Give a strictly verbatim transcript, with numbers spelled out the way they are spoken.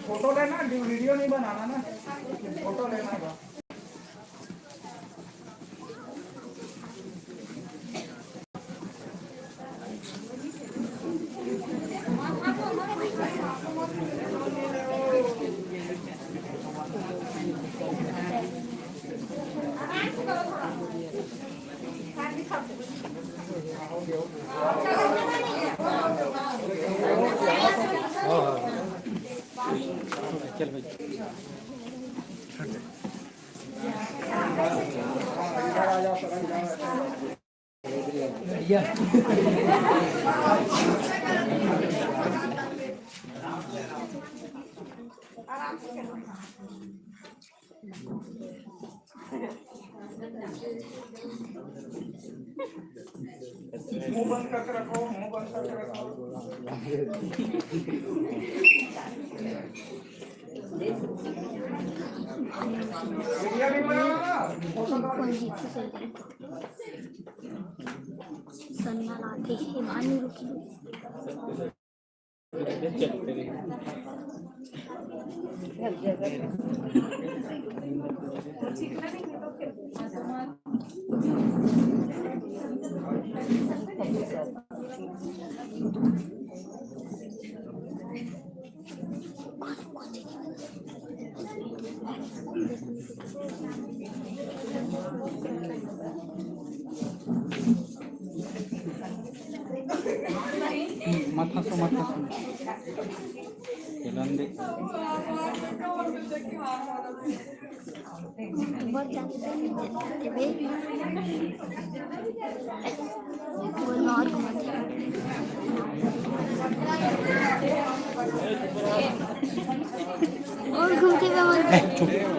Photo लेना, video नहीं बनाना ना, फोटो लेना बस। चल भाई। मुंह बंद करके रखो, मुंह बंद करके रखो। वीडियो नहीं बनाना। सन्ना लाते हैं भानु रुकी। मत हंसो, मत हंसो। चलन दे। और घूमते हुए मन ए, चुप।